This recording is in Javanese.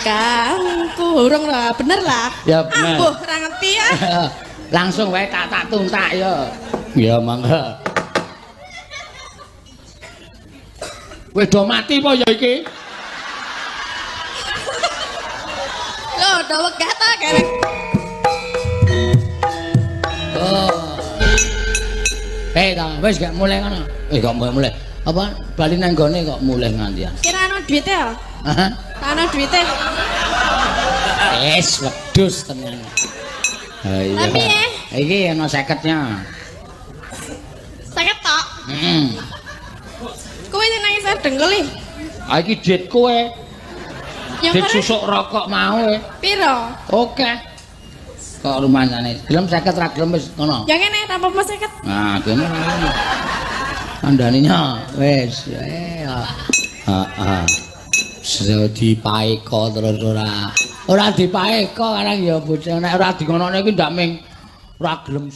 Kangku urung lah, bener lah. Ya, bener. Ambuh, ora ngerti ya. Langsung wae tak tak tuntak ya. Ya mangga. Kowe do mati apa ya iki? Lho, do wegah ta kene. Oh. Eh ta, wis gak mulai ngono. Eh kok mulai. Apa bali nang gone kok mulai ngantian. Kira ana duwite ya? Hah? Ana duwite. Wis wedhus tenan. Ha iya. Lah piye? Iki ana 50-nya. 50 tok. Heeh. Kowe sing nangis saya dengkul iki. Ah iki duit kowe. Ya Duit ora. susuk rokok mau e. Piro? Oke. Kok rumangsane. Gelem 50 ra gelem wis ngono. Ya ngene, ra apa-apa 50. Nah, kene ora ngono. Kandhaninya wis. Heeh. So dipaeka terus ora. Ora dipaeka karang ya bocah nek ora dingonone iki ndak ming ora gelem.